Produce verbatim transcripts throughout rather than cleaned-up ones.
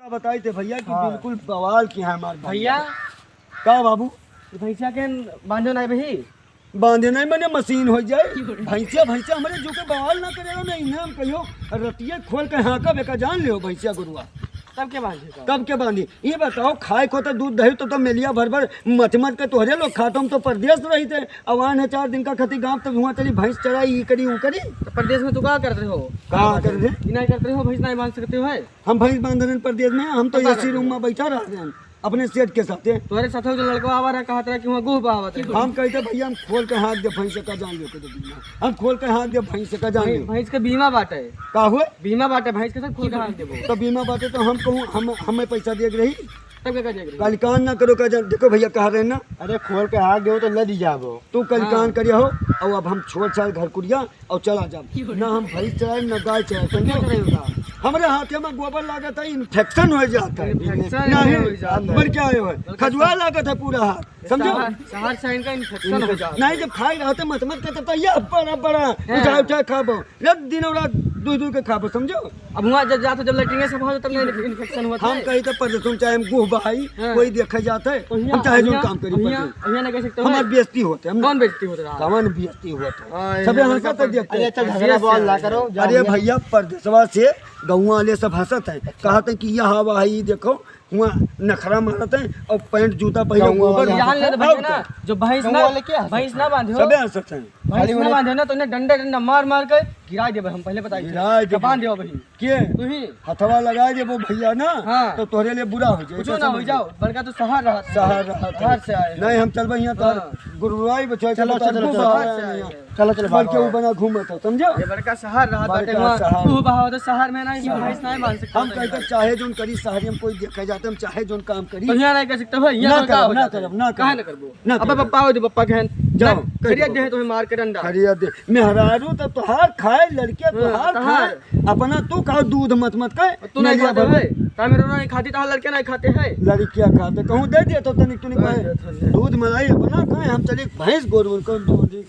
बताई थे भइया कि हाँ। बिल्कुल बवाल किहा है हमार भइया। भइया। का बाबू? भइसा के बांधो नाहीं बही? बांधे नाहीं मने मशीन होइ जाए। भइसा, भइसा हमरे जो के बवाल ना करे ना, इन्हें हम कहियो रतिये खोल के हाँकब एका जान लियो भइसा गोरुआ। तब के बांधे का? तब के बांधी? ये बताओ, खाए को तो दूध दही तो, तो मेलिया भर भर मत मत के तोहरे लोग खाटो, हम तो परदेस रहित है। अब आन है चार दिन का खती गाँव, तब हुआँ चली भइस चराई, ई करी, ऊ करी। तो परदेस में तू का करत रहो? का करत रहे? ई नाहीं करत रहो, भइस नाहीं बांध सकत हो है? हम भइस बांध रहे परदेस में, हम तो तो का AC करत room रहो? में बैठा रह रहे हैं अपने सेठ के साथे। तोहरे साथे जो लड़का आवा रहा, कहत रहा कि हुआँ गोह बहावत है। हम कहित है, "भइया, हम खोल के हाँक दे भइस का जान लियो के दे बीमा। हम खोल के हाँक दे भइस का जान भइ-, लियो।" भइस के बीमा बाटे। का हुए? बीमा बाटे, भइस के सब खोल के हाँक देबो। तो बीमा बाटे तो हम कहूँ, हम, हमें पैसा देक रही? तब का करेक रही? कलिकान ना करो का जान, देखो भइया कहा रहे ना। अरे खोल के हाँक देबो तो लदि जाबो। तू कलिकान हाँ। करिया हो, अउर अब हम छोड़ छाड़ घर कुरिया अउर चला जाब। ना हम भइस चराइब, ना गाय चराइब, समझो? क्या चराइब? हमरे हाथे में गोबर लागत है, infection होइ जात है। Infection नाहीं, होइ जात है। मर के आयो है। खजुआ लागत है पूरा हाथ, समझो? शहर, शहर से इनका infection होइ जात है। नाहीं, जब खाए रहत है मत मत के, तब तो ये बड़ा बड़ा हैं। उठा उठा खाबो। रात दिन अउर रात दुइ दुइ के खाबो, समझो? अब हुआँ जब जात हो, जब लेटरिन से पहुँचो, तब नहीं infection होत है। हम कहित है परदेसों में चाहे हम गोह बहाई, हाँ। कोई देखे जात है, तो हियाँ, हम चाहे जौन हियाँ, काम करी हियाँ, परदेस। हियाँ ना कह सकते हो। हमार बेइज्जती होत है, हम कौन बेइज्जती होत रहा? कौन बेइज्जती होत है? हाँ, सबे ये हँसत है, देखते हैं। अच्छा, झगड़ा बवाल ना करो, जाओ, अरे जाओ। भइया, परदेसवा से गउँवा वाले सब हँसत हैं, अच्छा। कहत हैं कि यह हवा है, ई देखो, हुआँ नखरा मारत हैं अउर पैंट जूता पहिरे गउँवा गोबर वाले जान ले तो अउर भइया ना, का? जो भइस गउँवा ना, वाले क्या हँसत हैं? भइस ना बांधे हो। सबे हँसत हैं। भइस खाली ना उन्हें बांधे हो ना, तो उन्हें डंडा डंडा मार मार के गिराइ देबे, हम पहिले बताई थे। गिराइ देबे। बांध देबो भइया। के? तू ही। हथवा लगाइ देबो भइया ना, हाँ। तो तोहरे लिए बुरा होइ जाए, कुछो ना होइ जाओ, बड़का तो शहर रहत है। शहर रहत है। शहर से आए हैं। नाहीं, हम चलबे हियाँ तो हाँ। गुरुआई बचवा के चलो, बता चलो, दो चलो। बाहर शहर से आए हैं। चलो, चलो, बल्कि भागो। वो बना घूमत हो, समझो? ये बड़का शहर रहा बाटे, बड़का वहाँ शहर। तू बहावत है, शहर में नाहीं, शहर। भइस नाहीं बांध सकते हम हैं। कहित है, चाहे जौन करी शहर में कोई देखे जात है, हम चाहे जौन काम करी। तो यहाँ नाहीं कर सकते भाई, यहाँ ना तो का करब, हो ना जाता है? करब, ना काहे करब। ना करबो? ना अब करब। पप्पा हो जो पप्पा कहन। जाओ, ना, कह खरिया दो। दे तुम्हें मार के डंडा। खरिया दे। मेहरारू तो तोहार खाए, लड़किया हाँ, तोहार तोहार। खाए। अपना तू खाओ, दूध मत मत खाए। तू नाहीं मेहरिया खाते भर। है? का मेहरारू नाहीं खाती, तोहार लड़के नाहीं खाते हैं? लड़किया खाते, कहूँ दे दिया तो तनिक तुनिक हाँ, भाई। दे, दे, दे। दूध मलाई अपना खाए, हम चली भइस गोरू उनको दूध दी।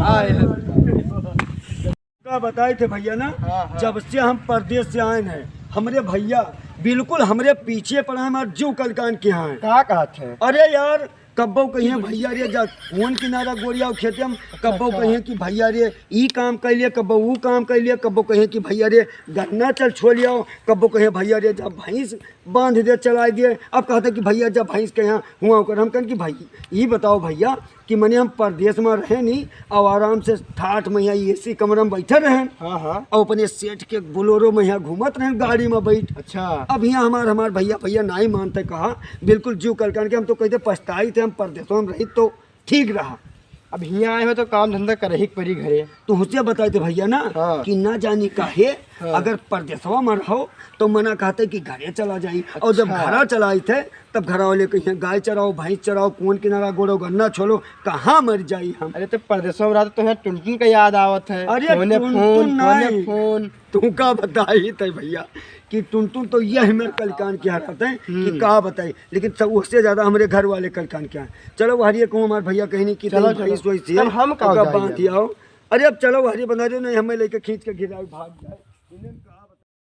आए हैं। का बताई थे भइया ना, हाँ, हाँ। जब से हम परदेस से आएन हैं, हमरे भइया बिल्कुल हमरे पीछे पड़ा है, हमार जीव कलिकान किहा है। का कहत है? अरे यार, कब्बो कहिए भइया रे जा कोन किनारा गोड़ियाउ खेते हम, अच्छा, कब्बो अच्छा। कहिए कि भइया रे ई काम कइ लिए, कब्बो ऊ काम कइ लिए, कब्बो कहिए कि भइया रे गन्ना चल छो लियाओ, कब्बो कहिए भइया रे जा भइस बांध दे, चलाइ दे। अब कहत है कि भइया जा भइस के यहाँ हुआँ ओकर। हम कहन कि भाई, ई बताओ भइया, कि मने हम परदेस में रहेन अउर आराम से ठाठ में यहाँ AC कमरा में बैठे रहेन। हाँ, हाँ। अउर अपने सेठ के Bolero में यहाँ घूमत रहेन गाड़ी में बैठ। अच्छा। अब यहाँ हमार, हमार भइया, भइया नाहीं मानते कहा, बिल्कुल जीव कलिकान के हम तो कहित है पछताइत है, हम परदेसवा में रहित तो ठीक रहा। अब हियाँ आए हो तो काम धंधा करही के परी घरे। तो हुसिया बताइत है भइया ना हाँ। कि ना जानी काहे हाँ। अगर परदेसवा में रहो तो मना कहत है कि घरे चला जाई। अउर जब अच्छा। घरा चला आइत है तब घरा वाले कहिए, "गाय चराओ, भइस चराओ, कोन किनारा गोड़ो गन्ना छोलो, कहाँ मर जाई हम?" अरे तो परदेसवा में रहत तो यहाँ टुनटुन का याद आवत है। अरे फोने टुनटुन फोन, फोने नाहीं। फोन। तू का बताइत है भइया कि टुनटुन तो यह मेरे कलिकान किहा रहत है कि हम्म। का बताई, लेकिन सब उससे ज्यादा हमरे घर वाले कलिकान किहा है। चलो वहरिये कहूँ हमार भइया कहिन कि चलो, तनी चलो। भइस वइस है, तब हम का ओका जाई बांध अब? आओ। अरे अब चलो वहरिये बंधा दो, नाहीं हमें लइके खींच के गिराई भाग जाए।